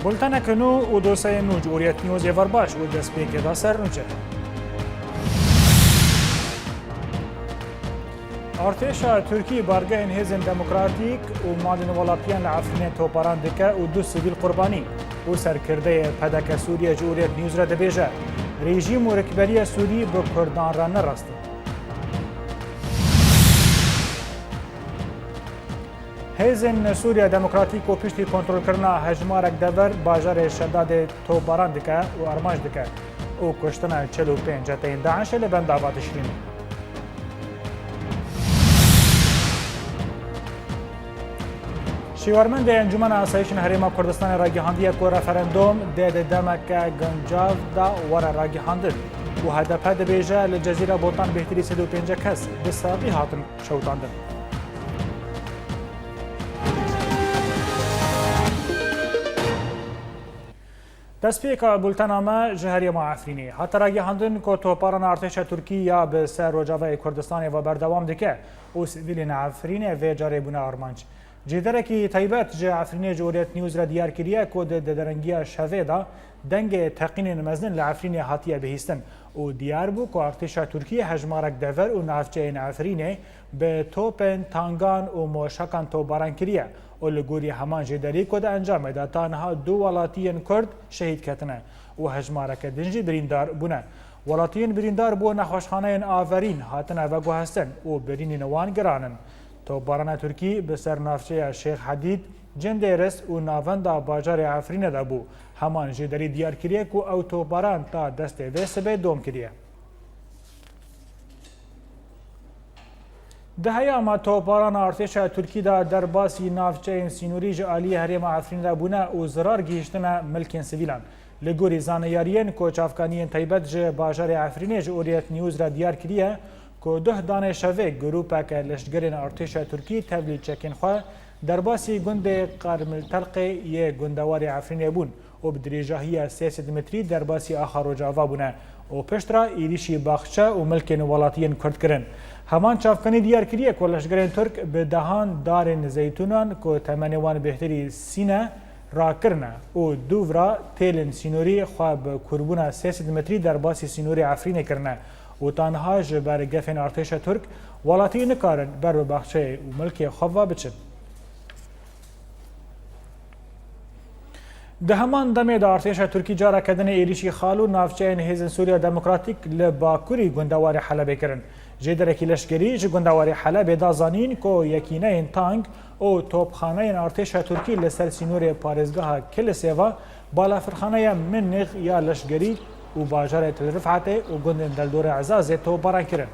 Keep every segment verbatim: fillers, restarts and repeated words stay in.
Bultenek nû û dosyayên nû ji Oriyet News ê ver baş û destpêkê da ser nûçe. Artêşa Tirkî bargehên hêzên demokratîk û malên welatiyan li Efrînê toparan dike û du sivîl qurbanî û serkirdeyê P D K Sûriye ji Oriyet News re dibêje, rejîm û rikberiya Sûrî bi Kurdan re ne rast in. Hêzên Sûriya Demokratîk ku piştî kontrolkirina hejmarek dever bajarê Şedadê topbaran dike û armanc dike û kuştina çil û pênc çeteyên DAIŞê li benda va tişrînê. Şêwarmendê Encûmena Asayişên Herêma Kurdistanê ragihandiye ku referandûm dê di demeke guncav de were ragihandin û H D P dibêje li Cezîra Botan bêhtirî sed û pêncî kes bi saxî hatin şewitandin. Destpêka bultena me ji herêma Efrînê. Hate ragihandin ku toparana artêşa Tirkî ya bi ser Rojavayê Kurdistanê ve berdewam dike û sivîlên Efrînê vê carê bûne armanc. Cêderekî taybet ji Efrînê ji Oriyet News re diyar kiriye ku di dederengiya şevê de dengê teqînên mezin li Efrînê hatiye bihîstin û diyar bû ku artêşa Tirkî hejmarek dever û navçeyên Efrînê bi topên, tangan û moşekan topbaran kiriye û li gorî heman jêderî ku di encamê de ta niha du welatiyên Kurd şehîd ketine û hejmareke din jî birîndar bûne. Welatiyên birîndar bo nexweşxaneyên averîn hatine veguhestin û birînên wan giran in. Topbarana Tirkî bi ser navçeya Şêx Hedîd, Cindêris û navenda bajarê Efrînê de bû. Heman jêderî diyar kiriye ku ew topbaran ta destê vê sibê dom kiriye. Di heyama topbarana artêşa Tirkî de derbasî navçeyên sînorî ji aliyê herêma Efrînê de bûne û zirar gihîştine milkên sivîlan. Li gorî zaneyariyên ku çavkaniyên taybet ji bajarê Efrînê ji Oriyet News re diyar kiriye, ku duh danê şevê grûpeke leşgerên artêşa Tirkî tevlî çekên xwe derbasî gundê Qarmiltelqê yê gundewarê Efrînê bûn û bi dirêjahiya sê sed metrî derbasî axa Rojava bûne û piştre êrîşî baxçe û milkên welatiyên Kurd kirin. Heman çavkanî diyar kiriye ku leşgerên Tirk bi dehan darên zeytûnan ku temenê wan bêhtirî sî ne, rakirine û dûvra têlên sînorî xwe bi kûrbûna sê sed metrî derbasî sînorê Efrînê kirine û ta niha ji ber gefên artêşa Tirk welatî nikarin ber bi baxçeyê û milkê xwe ve biçin. Di heman demê de artêşa Tirkî careke din ê êrîşî xal û navçeyên Hêzên Sûriya Demokratîk li bakurî gundewarê Helebê kirin. Jêderekî leşkerî ji gundewarê Helebê da zanîn ku yekîneyên tank û topxaneyên artêşa Tirkî li ser sînorê parêzgeha Kilisê ve balafirxaneya Minix ya leşkerî û bajarê Til Rifetê û gundên derdorê Ezazê topbaran kirin.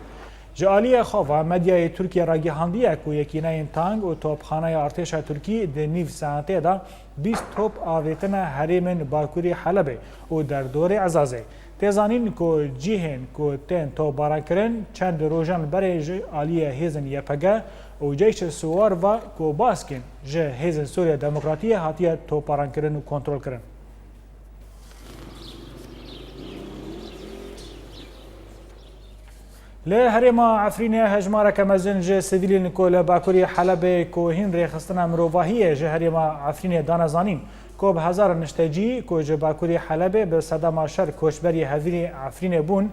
Ji aliyê xwe ve medyayê Tirkiye ragihandiye ku yekîneyên tank û topxaneya artêşa Tirkî di nîv saetê de bîst top avêtine herêmên bakurî Helebê û derdorê Ezazê. Tê zanîn ku cihên ku tên topbarankirin çend rojan berê ji aliyê hêzên Y P G û Ceyşê Siwar ve ku baskên ji Hêzên Sûriya Demokratiyê hatiye topbarankirin û kontrolkirin. Li herêma Efrînê hejmareke mezin ji sivîlên ku li bakurî Helebê ku hîn rêxistina mirovahiyê ji herêma Efrînê dane zanîn ku bi hezaran niştecî ku ji bakurî Helebê bi sedema şer koçberî hevîrî Efrînê bûn,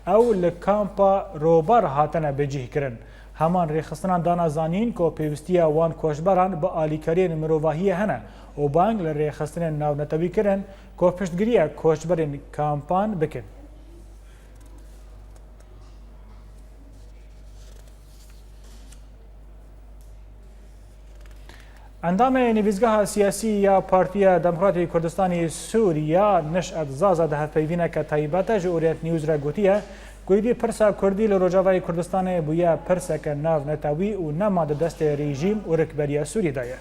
ew li kampa Robar hatine bicîhkirin. Heman rêxistinan dane zanîn ku pêwîstiya wan koçberan bi alîkariyên mirovahiyê hene û bang li rêxistinên navnetewî kirin ku piştgiriya koçberên kampan bikin. Endamê Nivîsgeha Siyasî ya Partiya Demokratê Kurdistanê Sûriya, Neşet Zaza, di hevpeyvîneke taybet de ji Orient News re gotiye ku êdî pirsa Kurdî li Rojavayê Kurdistanê bûye pirseke navnetewî û nema di destê rejîm û rikberiya Sûrî de ye.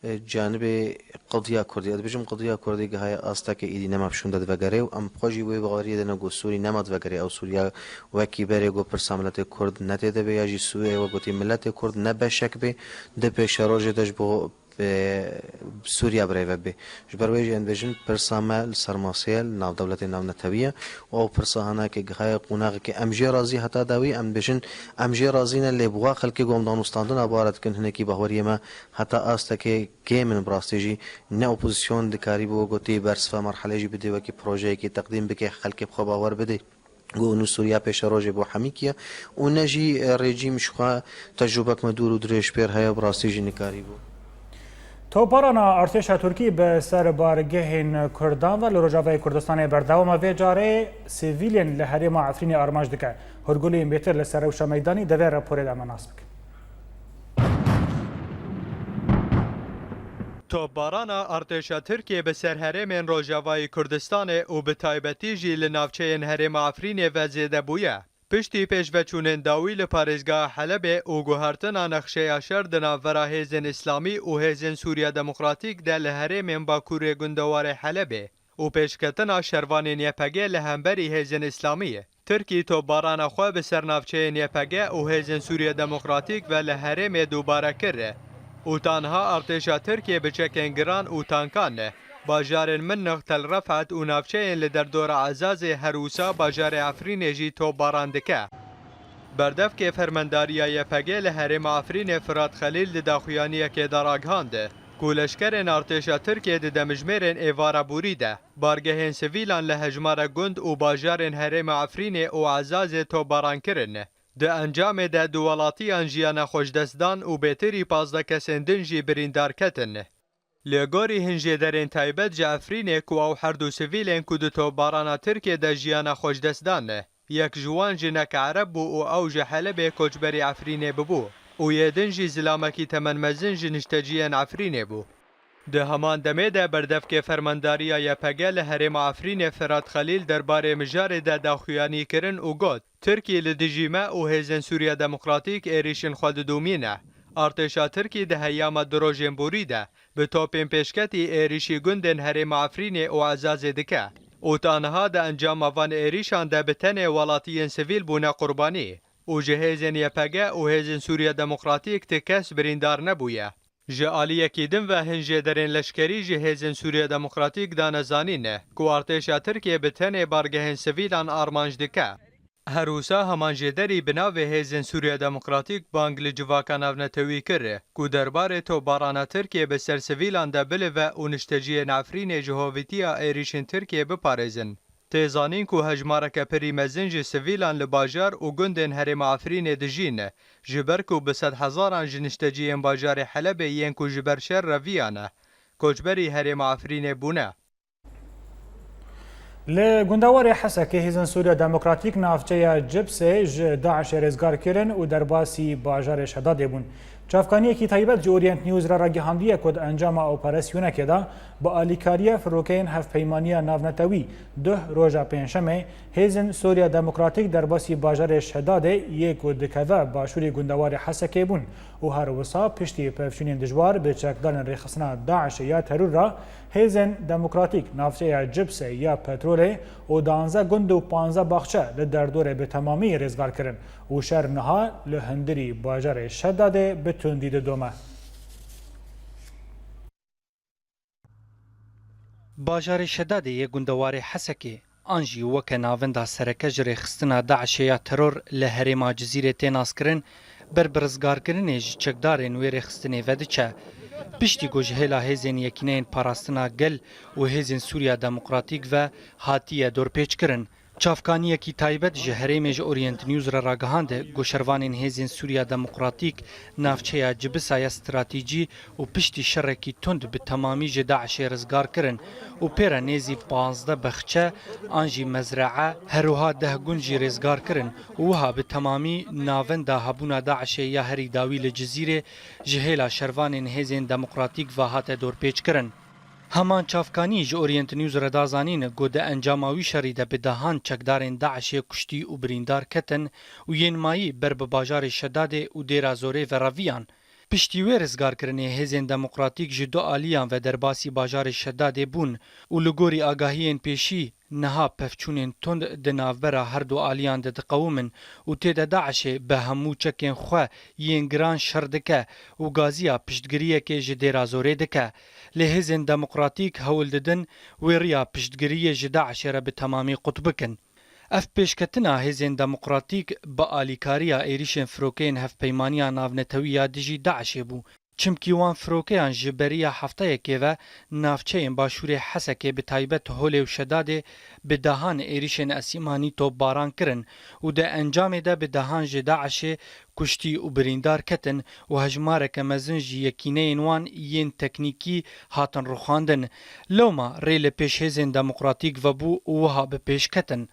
Canibê qediya Kurdî, ez dibêjim qediya Kurdî gihaye astekê êdî nema bi şûnde divegere û em bi xwe jî wê baweriyê de ne ku Sûrî nema divegere. Ew Sûriya wekî berê ku pirsa miletê Kurd ne tê de be ya jî Sûriya wek gotî miletê Kurd ne beşek bê, di pêşerojê de ji bo bi Sûriya birêve bê. Ji ber wê jî em dibêjin pirsa me li ser masê ye, li nav dewletên navnetewî ye û ew pirsa hinekê gihaye qonaxekê em jê razî heta dawî, em dibêjin em jê razî ne, lê bi wa xelkê ku em danûstandina bi wa re dikin hinekî bahweriyê me heta astekê kêm in, bi rastî jî ne opozîsyon dikarî bi we gotî bersiva merhelê jî bidê wekî projeyekê teqdîm bike, xelkê bi xwe bawer bidê. Ku nû Sûriya pêşerojê bo hemî kiye û ne jî, e, rejîm ji xwe tecrûbek me dûr û dirêj pêr heye, bi rastî jî nikarî bû. Topbarana artêşa Tirkî bi ser bargehên Kurdan ve li Rojavayê Kurdistanê berdewam e. Vê carê sivîlên li herêma Efrînê armanc dike. Hurgulên bêtir li ser rewşa meydanî di vê raporê de me nas bikin. Topbarana artêşa Tirkiyê bi ser herêmên Rojavayê Kurdistanê û bi taybetî jî li navçeyên herêma Efrînê ve zêde bûye. Piştî pêşveçûnên dawî li parêzgeha Helebê û guhertina nexşeya şer di navbera hêzên îslamî û hêzên Sûriya Demokratîk de li herêmên bakurê gundewarê Helebê û pêşketina şervanên Y P G li hemberî hêzên îslamî, Tirkî topbarana xwe bi ser navçeyên Y P G û hêzên Sûriya Demokratîk ve li herêmê dubare kir û tanha artêşa Tirkiyê bi çekên giran û tankan bajarên Minix, Tel Refet û navçeyên li derdora Ezazê, her wisa bajarê Efrînê jî topbaran dike. Berdevkê fermendariya Y P G li herêma Efrînê Firat Xelîl di daxuyaniyekê de ragihand ku leşkerên artêşa Tirkiyê di demjimêrên êvara borî de bargehên sivîlan li hejmara gund û bajarên herêma Efrînê û Ezazê topbaran kirin. Di encamê de du welatiyan jiyana xwe ji dest dan û bêtirî pazdeh kesên din jî birîndar ketin. Li gorî hin jêderên taybet ji Efrînê ku ew her du sivîlên ku di topbarana Tirkiyê de jiyana xwe ji dest dan, yek ji wan jinek Ereb bû û ew ji Helebê koçberî Efrînê bibû û yê din jî zilamekî temenmezin ji nişteciyên Efrînê bû. Di heman demê de berdevkê fermandariya Y P G li herêma Efrînê Firat Xelîl derbarê mijarê de daxuyanî kirin û got, Tirkî li dijî me û hêzên Sûriya Demokratîk êrîşên xwe didomîne. Artêşa Tirkî di heyama du rojên borî de bi topên pêşketî êrîşî gundên herêma Efrînê û Ezazê dike û ta niha di encama van êrîşan de bi tenê welatiyên sivîl bûne qurbanî û ji hêzên Y P G û hêzên Sûriya Demokratîk ti kes birîndar nebûye. Ji aliyekî din ve hin jêderên leşkerî ji hêzên Sûriya Demokratîk dane zanîn ku artêşa Tirkiyê bi tenê bargehên sivîlan armanc dike. Her wisa heman jêderî bi navê Hêzên Sûriya Demokratîk bang li civaka navnetewî kir ku derbarê topbarana Tirkiyê bi ser sivîlan de bilive û nişteciyên Efrînê ji hovîtiya êrîşên Tirkiyê biparêzin. Tê zanîn ku hejmareke pirî mezin ji sivîlan li bajar û gundên herêma Efrînê dijîn, ji ber ku bi sedhezaran ji nişteciyên bajarê Helebê yên ku ji ber şer reviyane, koçberî herêma Efrînê bûne. Li gundewarê Hesekê hêzên Sûriya Demokratîk navçeya Cipsê ji DAIŞê rêzgar kirin û derbasî bajarê Şedadê bûn. Çavkaniyekî taybet ji Orient News re ragihandiye ku di encama operasyonekê de bi alîkariya firokeyên Hevpeymaniya Navnetewî duh roja Pêncşemê hêzên Sûriya Demokratîk derbasî bajarê Şedadê yê ku dikeve başûrê gundewarê Hesekê bûn û her wisa piştî pevçûnên dijwar bi çekdarên rêxistina DAIŞê ya teror re hêzên demokratîk navçeya Cipsê ya Petrolê û danzdeh gund û panzdeh baxçe li derdorê bi temamî rêzgar kirin û şer niha li hundirî bajarê Şedadê bi tundî didome. Bajarê Şedadê yê gundewarê Hesekê an jî weke navenda sereke ji rêxistina DAIŞê ya teror li herêma Cizîrê tê naskirin, ber bi rizgarkirinê ji çekdarên wê rêxistinê ve diçe. Piştî ku ji hêla hêzên Yekîneyên Parastina Gel û Hêzên Sûriya Demokratîk ve hatiye dorpêçkirin, çavkaniyekî taybet ji herêmê ji Orient News re ragihand ku şervanên Hêzên Sûriya Demokratîk navçeya Cibisa ya stratejî û piştî şerekî tund bi temamî ji DAIŞê rizgar kirin û pê re nêzî panzdeh bexçe an jî mezre'e, her wiha deh gund jî rêzgar kirin û wiha bi temamî navenda hebûna DAIŞê ya herî dawî li Cizîrê ji hêla şervanên Hêzên Demokratîk ve hate dorpêçkirin. Heman çavkanî ji Orient News re da zanîn ku di encama wî şerî de bi dehan çekdarên DAIŞê kuştî û birîndar ketin û yên mayî ber bi bajarê Şedadê û Dêra Zorê ve reviyan. Piştî wê rizgarkirinê hêzên demokratîk ji du aliyan ve derbasî bajarê Şedadê bûn û li gorî agahiyên pêşî niha pevçûnên tund di navbera her du aliyan de diqewimin û tê de DAIŞê bi hemû çekên xwe yên giran şer dike û gaziya piştgiriyekê ji Dêra Zorê dike. Lê hêzên demokratîk hewl didin wê riya piştgiriyê ji DAIŞê re bi temamî qut bikin. Ev pêşketina hêzên demokratîk bi alîkariya êrîşên firokeyên Hevpeymaniya Navnetewî ya dijî DAIŞê bû. Çimkî wan firokeyan ji beriya hefteyekê ve navçeyên başûrê Hesekê, bi taybet Holê û Şedadê, bi dehan êrîşên esîmanî topbaran kirin û di encamê de bi dehan ji DAIŞê kuştî û birîndar ketin û hejmareke mezin ji yekîneyên wan yên teknîkî hatin rûxandin. Lewma rê li pêş hêzên demokratîk vebû û wiha bi pêş ketin.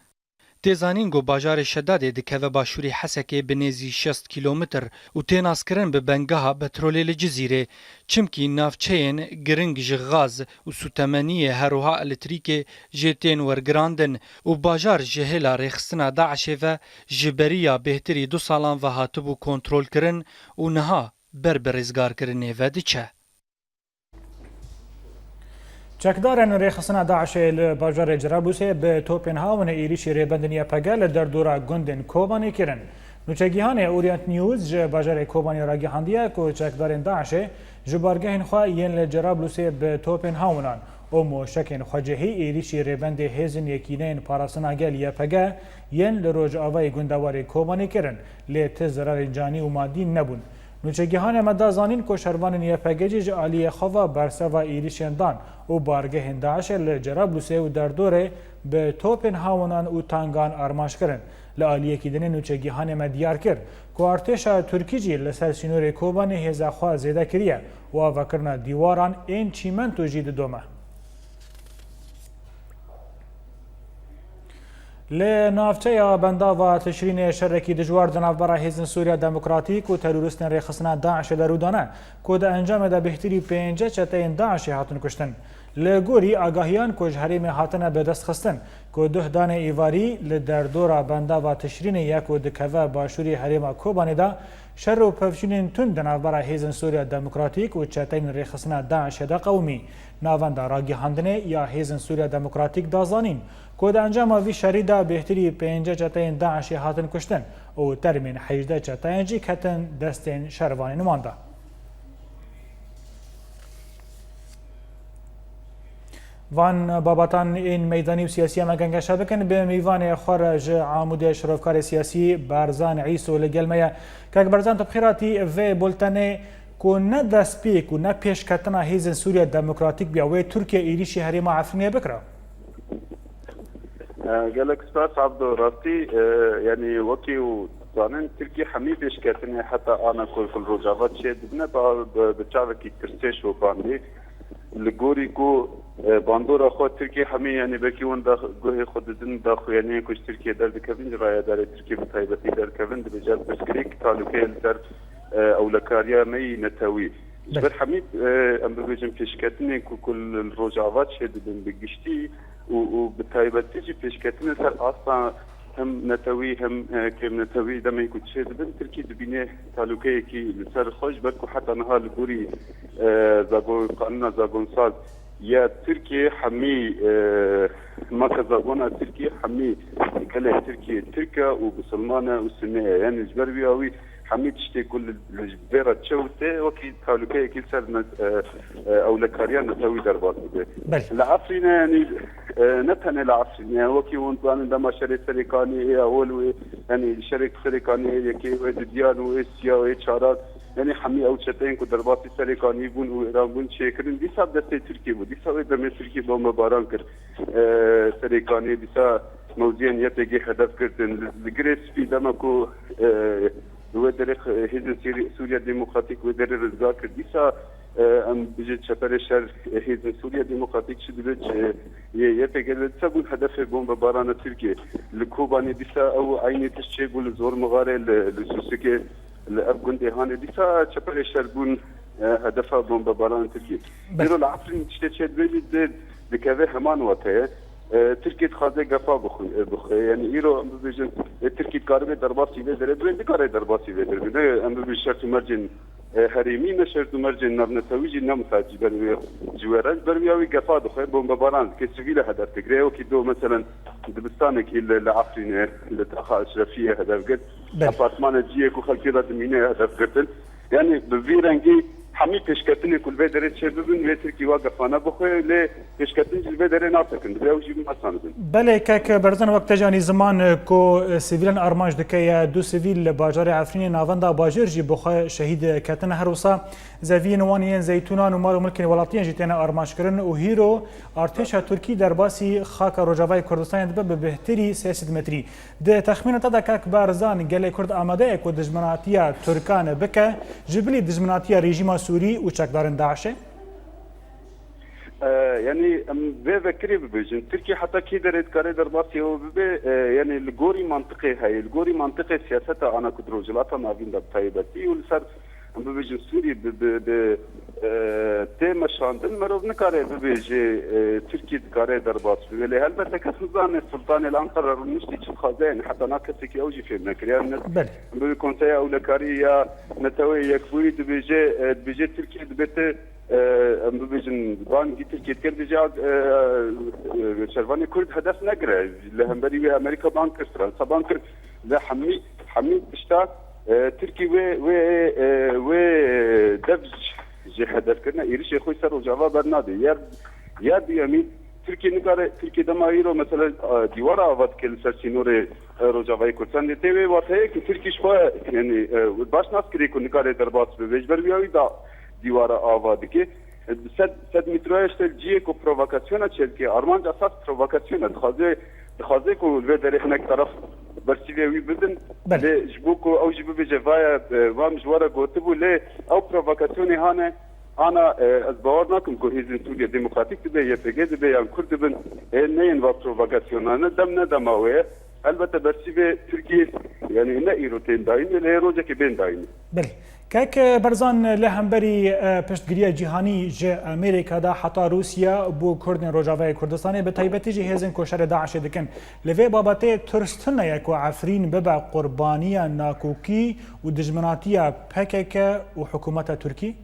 Tê zanîn ku bajarê Şedadê dikeve başûrê Hesekê bi nêzî şêst kîlometr û tê naskirin bi bengeha petrolê li Cizîrê, çimkî navçeyên giring ji gaz û sûtemeniyê her wiha elektrîkê jê tên wergirandin û bajar ji hêla rêxistina DAIŞê ve ji beriya bêhtirî du salan ve hatibû kontrolkirin û niha ber bi rizgarkirinê ve diçe. Çekdarên rêxistina DAIŞê li bajarê Cerablûsê bi topên hawinê êrîşî rêbendên Y P G li derdora gundên Kobanê kirin. Nûçegîhanê Orient News ji bajarê Kobanê ragihandiye ku çekdarên DAIŞê ji bargehên xwe yên li Cerablûsê bi topên hawinan û moşekên xwecihî êrîşî rêbendê hêzên Yekîneyên Parastina Gel, Y P G, yên li rojavayê gundewarê Kobanê kirin, lê ti zerarên canî û madî nebûn. Nûçegîhanê me da zanîn ku şervanên Y P G jî ji aliyê xwe ve bersiva êrîşên dan û bargehên DAIŞê li Cerablûsê û derdorê bi topên hawinan û tangan armanc kirin. Li aliyekî dinê nûçegîhanê me diyar kir ku artêşa Tirkî jî li ser sînorê Kobanê hêza xwe zêde kiriye û avakirina dîwaran ên çîmento jî didome. Li navçeya Bendava Tişrînê şerekî dijwar di navbera Hêzên Sûriya Demokratîk û terorîstên rêxistina DAIŞê de rû dane ku di encamê de bêhtirî pêncî çeteyên DAIŞê hatin kuştin. Li gorî agahiyan ku ji herêmê hatine bi dest xistin ku duh danê êvarî li derdora Bendava Tişrînê ye ku dikeve başûrê herêma Kobanê de şer û pevçûnên tund di navbera Hêzên Sûriya Demokratîk û çeteyên rêxistina DAIŞê de qewimî. Navenda ragihandinê ya Hêzên Sûriya Demokratîk da zanîn ku di encama vî şerî de bêhtirî pêncî çeteyên DAIŞê hatin kuştin û termên hejdeh çeteyan jî ketin destên şervanên wan de. Van babatan ên meydanî û siyasî em gengeşe bikin, bi mîvanê xwe re ji Amûdê şirokkarê siyasî Berzan Îso li gel me ye. Kek Berzan, tu bi xêr hatî vê bultenê. Ku ne destpêk û ne pêşketina Hêzên Sûriya Demokratîk biya, wê Tirkiye êrîşî herêma Efrînê bikira. E, gelek spas Abdo, rastî, e, yanî wekî û zanin Tirkiye hemî pêşketinê heta ana ku li Rojava çêdibine, bi, bi, bi çavekî tirsê şopandî. Li gorî ku, e, bandora xwe Tirkiye hemî, yanî belkî wan da guhê xwe didin, da xwe, yanî ku ji Tirkiye derdikevin, ji rayedarê Tirkiye bi taybetî derkevin, dibêje pirsgirêk talûkeye li ser e, ewlekariya me yî netewî. Ji Belê. ber hemî, e, em bibêjin pêşketinên ku, ku li Rojava çêdibin bi giştî û, û bi taybetî jî pêşketinên ser asta hem netewî hem, e, kêmnetewî demê ku çêdibin, Tirkî dibîne talûkeyekî li ser xwe, ji ber ku heta niha li gorî, e, zagon, qanûna zagonsaz ya Tirkiye hemî, e, maka zagona Tirkiye hemî gelê Tirkiye Tirk e û Bisilman e û Sunne ye. Yanî ji ber vîya wî hemî tiştê ku li, li vê re çew tê, wekî talûkeyekî ser ne-, e, e, ewlekariya netewî derbas dibe. Belê. Li Efrînê, yanî, e, ne tenê li Efrînê, wekî hûn zanin dema şerê Serêkaniyê ya hol wê, yanî şerê Serêkaniyê yekê wê didiyan û ê siya û ê çaran, yanî hemî ew çeteyên ku derbasî Serêkaniyê bûn û wêran bûn çêkirin, dîsa destê Tirkiyê bû. Dîsa wê demê Tirkiye bombebaran kir. E, Serêkaniyê dîsa mewziyên Y P G hedef girtin. Li, li Girê Spî dema ku, e, wê derê x-, Hêzên Sîrî-, Sûriya Demokratîk wê derê rizgar kir. Dîsa, e, em bijî çeperê şer, e, Hêzên Sûriya Demokratîk çi dibe, çi, yê Y P G dibe, dîsa bûn hedefê bombebarana Tirkiye. Li Kobanê dîsa ew eynî tişt çêbû li Zormixarê, li, li Sûsikê, li ev gundê hanê. Dîsa çeperê şer bûn, e, hedefa bombebarana Tirkiye. Belê. Îro li Efrîn tiştê çêdibe jî di-, dikeve heman wateye. E, Tirkiye dixwaze gefa bixwe, e, bixwe. Yanî îro em bibêjin, e, Tirkiye dikaribe derbasî vê derê bibe, dikare derbasî vê derê bibe. Ne, em bibêjin şert û mercên e, herêmî, ne şert û mercên navnetewî jî ne misaîd ji ber wê, ji wê re. Ji ber wî ew ê gefa dixwe, bombebaran dike, sivîle hedef digire. Wekî do, meselen, dibistanekî li, li Efrînê, li taxa Eşrefiyê hedef girt. Belê. Apartmana cihê ku xelkê de dimîne hedef girtin. Yani bi vî rengî hemî pêşketinê ku li vê derê çêbibin, wê Tirkî wa gefana bixwe, lê pêşketin jî li vê derê nasekin, divê ew jî bimesanibin. Belê, kek Berzan, wek te jî anî ziman, e, ku, e, sivîlan armanc dike ye, du sivîl li bajarê Efrînê navenda bajêr jî bi xwe şehîd ketin. Her wisa zeviyên wan yên zeytûnan û mal û milkên welatiyan jî têne armanckirin û hîro artêşa Tirkî derbasî xaka Rojavayê Kurdistanê dibe bi bêhtirî sê sed metrî. Di texmîna te de, kak Barzan, gelê Kurd amade ye ku dijminatiya Tirkan bike ji bilî dijminatiya rejîma Sûrî û çekdarên DAIŞê? E, yani em vê vekirî bibêjin. Tirkiye heta kî derê dikare derbasî ew bibe? E, yani li gorî mantiqê heye, li gorî mantiqê siyaseta ana ku di Rojhilata Navîn de bi taybetî û li ser, em bibêjin, Sûrî bi, bi, bi, e, tê meşandin, merov nikare bibêje, e, Tirkiye dikare derbas bibe. Lê helbete kes nizane Sultanê li Ankara rûniştî çi dixwaze, yani heta na kesekî ew jî fêm nekiriye. Yani ne, Belê. Em bibê Konseya Ewlekarî ya Neteweyê Yekbûyî dibêje, e, dibêje Tirkiye dibête, e, em bibêjin, bangî Tirkiye dike, dibêje, e, e, şervanê Kurd hedef negire. Li hemberî wê Amerîka bang kir, Fransa bang kir. Lê hemî, hemî tişta, e, Tirkî wê, wê, e, wê dev ji hedefkirina êrişê xwe ser Rojava bernade. Ya, ya duyemîn, Tirkiye nikare, Tirkiye dema îro, mesela, e, dîwara ava dike li ser sînorê, e, Rojavayê Kurdistanê. Tê wê wateyê ku Tirkiye ji xwe, yani, e, baş nas kiriye ku nikare derbas bibe. Ji ber wî ew da dîwara ava dike. Sed, sed metroya işte cihê ku provokasyona çêdike, armanc esas provokasyona, dixwaze, dixwaze ku li vê derê hinek taraf bersîvê wî bidin. Belê. Lê ji bo ku ew jî bibêje, vaya, e, van ji we re gotibû, lê ew provokasyonê hane, ana, e, ez bawer nakim ku Hêzên Sûriye Demokratîk dibe, Y P G dibe yan Kurd dibin, ê neyên va provokasyonane, dem ne dema wê ye. Elbette bersîvê Tirkiye, yani ne îro tên dayînê, lê rojekê bên dayînê. Belê. Kek Berzan, li hemberî, e, piştgiriya cîhanî ji Amerîka de heta Rûsya bo Kurdên Rojavayê Kurdistanê, bi taybetî jî hêzên ku şerê DAIŞê dikin. Li vê babetê tirs tune ye ku Efrîn bibe qurbaniya nakokî û dijminatiya P K K û hikûmeta Tirkî?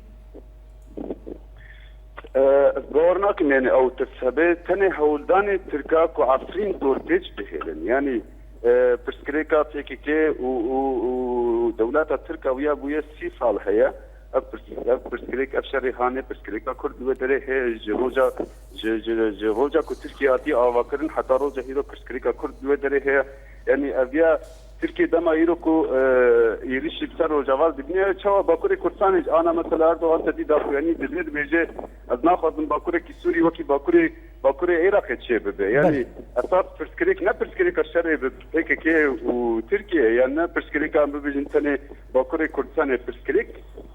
E, ez bawer nakim, yani ew tirs hebe, tenê hewldanê Tirka ku Efrîn dorpêç bihêlin. Yani, e, pirsgirêka P K K û, û, û dewleta Tirk ew ya bûye sî sal heye. Ev pirs-, ev pirsgirêk, ev şerê hane, pirsgirêka Kurd li wê derê heye, ji roja, ji, ji, ji roja ku Tirkiye hatiye avakirin heta roja hîro pirsgirêka Kurd li wê derê heye. Yani ev ya Tirkiye dema îro ku, e, êrişî li ser Rojava dibîne, çawa Bakurê Kurdistanê ji ana mesela Erdogan te dî daxuyanî didê dibêje, ez naxwazim Bakurekî Sûrî wekî Bakurê, Bakurê Iraqê çê bibe. Yani Belê. Esas pirsgirêk ne pirsgirêka şerê bi P K K û Tirkiye, yani ne pirsgirêka em bibêjin tenê Bakurê Kurdistanê pirsgirêk,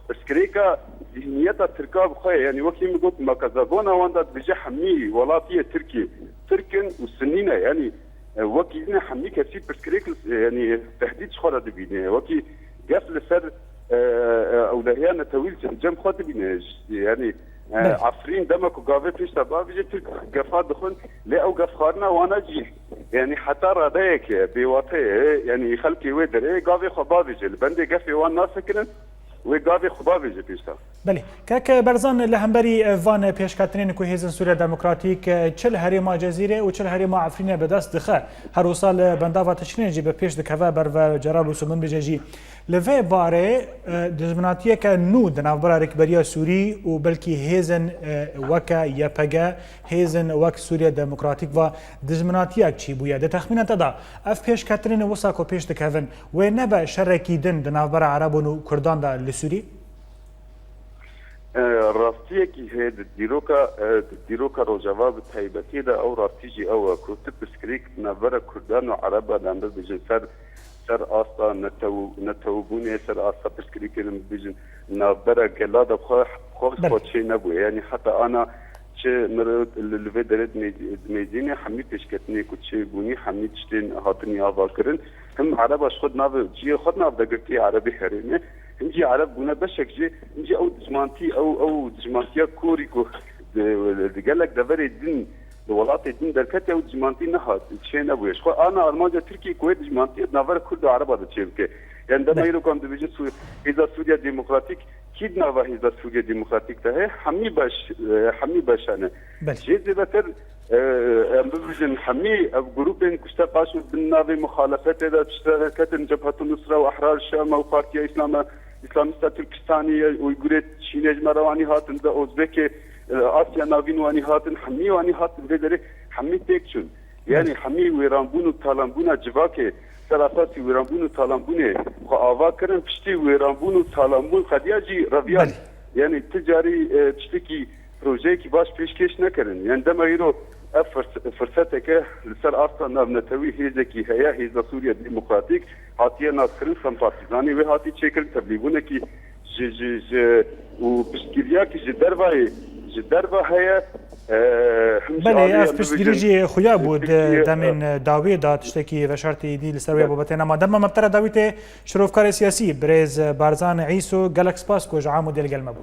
pirsgirêka zihniyeta Tirka bi xwe ye. Yani wekî min got, makazagona wan da dibêje hemî welatiyê Tirkiye Tirk in û Sinnî ne. Yani E, wekî ne hemî kesî pirsgirêk, e, yani tehdît ji xwe re dibîne. Wekî gef li ser, e, e, ewlehiya netewî li cem xwe dibîne. Yani, e, Belê. Efrîn dema ku gavê pêş de bavêje, Tirk gefa dixwin, lê ew gefxwarina wana jî, yani heta radeyeke bêwate ye, yani xelkê wê derê gavê xwe bavêje. Li bendê gefê wan nasekirin, wê gavê xwe bavêje pêş de. Belê. Kek Berzan, li hemberî van pêşketinên ku Hêzên Sûriya Demokratîk, çi li herêma Cezîrê û çi li herêma Efrînê bi dest dixe, her wisa li bendava tişrînê jî bi pêş dikeve ber ve Celal Ûsû, min bêje jî. Li vê barê, dijminatiyeke nû di navbera Rêkberiya Sûrî û belkî hêzên weke Y P G, hêzên wek Sûriya Demokratîk ve dijminatiyek çêbûye. Di texmîna te de ev pêşketinên wisa ku pêş dikevin, wê nebe şerekî din di navbera Erebon û Kurdan de li Sûrî? E, rastiyekî heye di dîroka, e, di dîroka Rojava bi taybetî de ew rastî jî ew e ku tu pirsgirêk di navbera Kurdan û Ereban de bibêjin ser, ser asta netew-, netewbûnê, ser asta pirsgirêkên bibêjin navbera gela de xwe, xwe, Belê. xwe çê nebûye. Yani heta ana çi mire li, li vê derê dimê-, dimêzîne hemî pêşketinê ku çêbûnî, hemî tiştên hatinî avakirin. Him Ereba ji xwe di nav cihê xwe di nav de girtiye Erebê herêmê. Him jî Ereb bûne beşek jî, him jî ew dijmantî, ew, ew dijmantiya korî ku di, di gelek deverê din Li welatê din derketiye û dijmantî nehat, çê nebûye. Ji xwe ana armanca Tirkiyê ku wê dijmantiyê di navbera Kurd û Ereba de çêbike. Yani dema îro ku em dibêjin Sû-, Hêza Sûriya Demokratîk kî di nava Hêza Sûriya Demokratîk de heye? Hemî beş, e, hemî beşan e. Jê zêdetir, e, em bibêjin hemî ev grûpên ku işte qaşo bin navê muxalefetê de piştre derketin, Cebhetu Nusra û Ehrar Şam û Partiya Îslama, Îslamîsta Tirkistanê ye, Uygurê Çînê ji me re wanî hatin de, Ozbekê, e, Asya Navîn wanî hatin, hemî wanî hatin vê derê, hemî têk çûn. Yani hemî wêranbûn û talanbûna civakê ser esasî wêranbûn û talanbûnê xwe ava kirin, piştî wêranbûn û talanbûn qediya jî reviyan. Yani ti carî, e, tiştekî projeyekî baş pêşkêş nekirin. Yani dema îro ev firs-, firseteke li ser asta navnetewî hêzekî heye, Hêza Sûriya Demokratîk hatiye naskirin, sempatîzanê wê hatî çêkirin, tevlîbûnekî ji, ji, ji û piştgiriyakî ji dervayê, ji derva heye. E, him ji Belê, alî ev em piştgirî bibêjin, jî xuya bû di Tirkiye, demên, e, dawiyê de tiştekî veşartî dî li ser wê Belê. babatê nema. Dema me bi te re dawî tê şirokkarê siyasî birêz Barzan Îso, gelek spas ku ji Amûdê li gel me bû.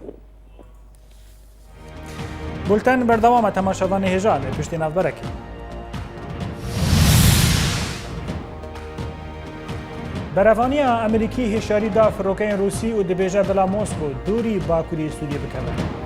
Bulten berdewam e, temaşevanê hêja em ê piştî navberekê. Berevaniya Amerîkî hişyarî da firokeyên Rûsî û dibêje bila Mosko dûrî bakurî Sûriyê bikeve.